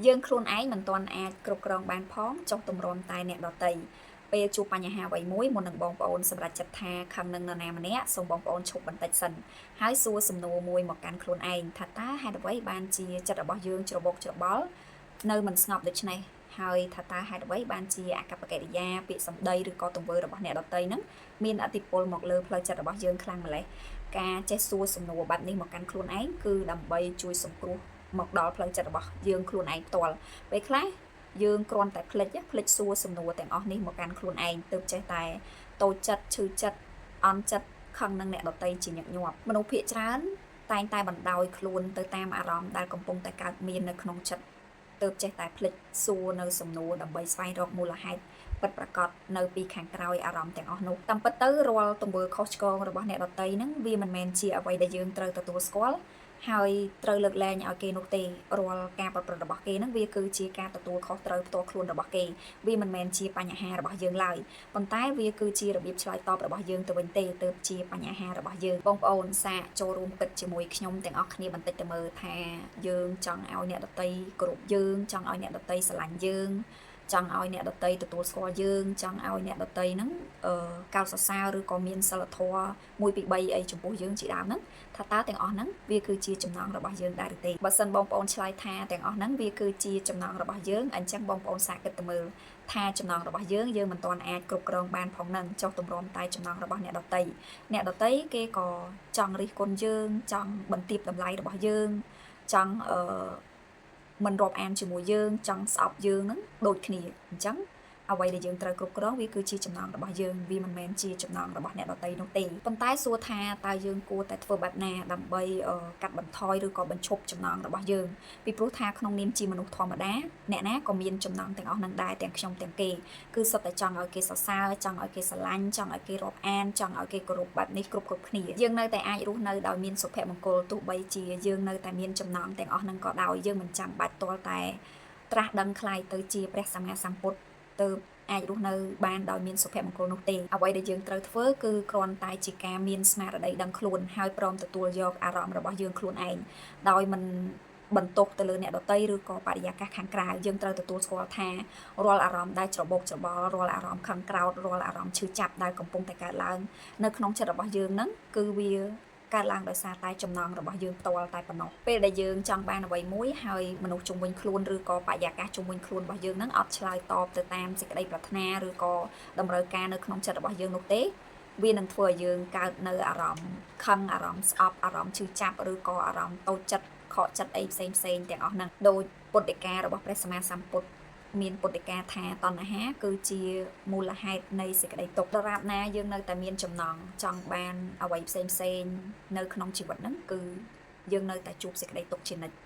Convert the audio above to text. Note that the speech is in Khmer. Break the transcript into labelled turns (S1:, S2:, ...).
S1: យើងខ្លួនឯងមិនទាន់អាចគ្រប់គ្រងបានផងចុះទម្រាំតែអ្នកដទៃពេលជួបបញ្ហាអ្វីមួយមុននឹងបងប្អូនសម្រេចចិត្តថាខឹងនឹងនរណាម្នាក់សូមបងប្អូនឈប់បន្តិចសិនហើយសួរសំណួរមួយមកកាន់ខ្លួនឯងថាតើហេតុអ្វីបានជាចិត្តរបស់យើងច្របូកច្របល់នៅមិនស្ងប់ដូច្នេះហើយថាតើហេតុអ្វីបានជាអាកប្បកិរិយាពាក្យសម្ដីឬក៏ទង្វើរបស់អ្នកដទៃហ្នឹងមានឥទ្ធិពលមកលើផ្លូវចិត្តរបស់យើងខ្លាំងម្ល៉េះការចេះសួរសំណួរបែបនេះមកកាន់ខ្លួនឯងគឺដើម្បីជួយសង្គ្រោះមកដល់ផ្លូវចិត្តរបស់យើងខ្លួនឯងផ្ទាល់ពេលខ្លះយើងគ្រាន់តែភ្លេចភ្លេចសួរសំណួរទាំងអស់នេះមកកាន់ខ្លួនឯងទើបចេះតែតូចចិត្តឈឺចិត្តអន់ចិត្តខឹងនឹងអ្នកដទៃជាញឹកញាប់មនុស្សភាគច្រើនតែងតែបណ្ដោយខ្លួនទៅតាមអារម្មណ៍ដែលកំពុងតែកើតមាននៅក្នុងចិត្តទើបចេះតែភ្លេចសួរនៅសំណួរដើម្បីស្វែងរកមូលហេតុពិតប្រាកដនៅពីខាងក្រោយអារម្មណ៍ទាំងអស់នោះតាមពិតទៅរាល់ទង្វើខុសឆ្គងរបស់អ្នកដទៃហ្នឹងវាមិនមែនជាអ្វីដែលយើងត្រូវទទួលស្គាល់ហើយត្រូវលើកលែងឲ្យគេនោះទេរាល់ការប្រព្រឹត្តរបស់គេហ្នឹងវាគឺជាការទទួលខុសត្រូវផ្ទាល់ខ្លួនរបស់គេវាមិនមែនជាបញ្ហារបស់យើងឡើយប៉ុន្តែវាគឺជារបៀបឆ្លើយតបរបស់យើងទៅវិញទេទើបជាបញ្ហារបស់យើងបងប្អូនសាកចូលរួមគិតជាមួយខ្ញុំទាំងអស់គ្នាបន្តិចទៅមើលថាយើងចង់ឲ្យអ្នកដទៃគោរពយើងចង់ឲ្យអ្នកដទៃស្រឡាញ់យើងចង់ឲ្យអ្នកដទៃទទួលស្គាល់យើងចង់ឲ្យអ្នកដទៃហ្នឹងអឺកោតសរសើរឬក៏មានសិលធម៌1 2 3អីចំពោះយើងជាដើមហ្នឹងថាតើទាំងអស់ហ្នឹងវាគឺជាចំណងរបស់យើងដែរឬទេបើសិនបងប្អូនឆ្លើយថាទាំងអស់ហ្នឹងវាគឺជាចំណងរបស់យើងអញ្ចឹងបងប្អូនសាកគិតទៅមើលថាចំណងរបស់យើងយើងមិនទាន់អាចគ្រប់គ្រងបានផងហ្នឹងចុះទម្រាំតែចំណងរបស់អ្នកដទៃអ្នកដទៃគេក៏ចង់រិះគន់យើងចង់បន្ទាបតម្លៃរបស់យើងចង់អឺមិនរាប់អានជាមួយយើងចង់ស្អប់យើងហ្នឹងដូចគ្នាអញ្ចឹងអ្វីដែលយើងត្រូវគ្រប់គ្រងវាគឺជាចំណងរបស់យើងវាមិនមែនជាចំណងរបស់អ្នកដទៃនោះទេប៉ុន្តែសួរថាតើយើងគួរតែធ្វើបែបណាដើម្បីកាត់បន្ថយឬក៏បញ្ឈប់ចំណងរបស់យើងពីព្រោះថាក្នុងនាមជាមនុស្សធម្មតាអ្នកណាក៏មានចំណងទាំងអស់នឹងដែរទាំងខ្ញុំទាំងគេគឺសុទ្ធតែចង់ឲ្យគេសរសើរចង់ឲ្យគេស្រឡាញ់ចង់ឲ្យគេរាប់អានចង់ឲ្យគេគោរពបែបនេះគ្រប់គ្រប់គ្នាយើងនៅតែអាចរស់នៅដោយមានសុភមង្គលទោះបីជាយើងនៅតែមានចំណងទាំងអស់នឹងក៏ដោយយើងមិនចាំបាច់ទាល់តែត្រាស់ដឹងក្លាយទៅជាព្រះសម្មាសម្ពុទ្ធទើបអាចរស់នៅបានដោយមានសុភមង្គលនោះទេអ្វីដែលយើងត្រូវធ្វើគឺគ្រាន់តែជាការមានស្មារតីដឹងខ្លួនហើយព្រមទទួលយកអារម្មណ៍របស់យើងខ្លួនឯងដោយមិនបន្ទោសទៅលើអ្នកដទៃឬក៏បរិយាកាសខាងក្រៅយើងត្រូវទទួលស្គាល់ថារាល់អារម្មណ៍ដែលច្របូកច្របល់រាល់អារម្មណ៍ខឹងក្រោតរាល់អារម្មណ៍ឈឺចាប់ដែលកំពុងតែកើតឡើងនៅក្នុងចិត្តរបស់យើងហ្នឹងគឺវាកើតឡើងដោយសារតែចំណងរបស់យើងផ្ទាល់តែប៉ុណ្ណោះពេលដែលយើងចង់បានអ្វីមួយហើយមនុស្សជុំវិញខ្លួនឬក៏បរិយាកាសជុំវិញខ្លួនរបស់យើងហ្នឹងអត់ឆ្លើយតបទៅតាមសេចក្តីប្រាថ្នាឬក៏តម្រូវការនៅក្នុងចិត្តរបស់យើងនោះទេវានឹងធ្វើឲ្យយើងកើតនៅអារម្មណ៍ខឹងអារម្មណ៍ស្អប់អារម្មណ៍ឈឺចាប់ឬក៏អារម្មណ៍តូចចិត្តខកចិត្តអីផ្សេងផ្សេងទាំងអស់ហ្នឹងដោយពុទ្ធដីការបស់ព្រះសម្មាសម្ពុទ្ធមានពុទ្ធដីកាថាតណ្ហាគឺជាមូលហេតុនៃសេចក្តីទុក្ខដរាបណាយើងនៅតែមានចំណងចង់បានអ្វីផ្សេងផ្សេងនៅក្នុងជីវិតហ្នឹងគឺយើងនៅតែជួបសេចក្តីទុក្ខជានិច្ច។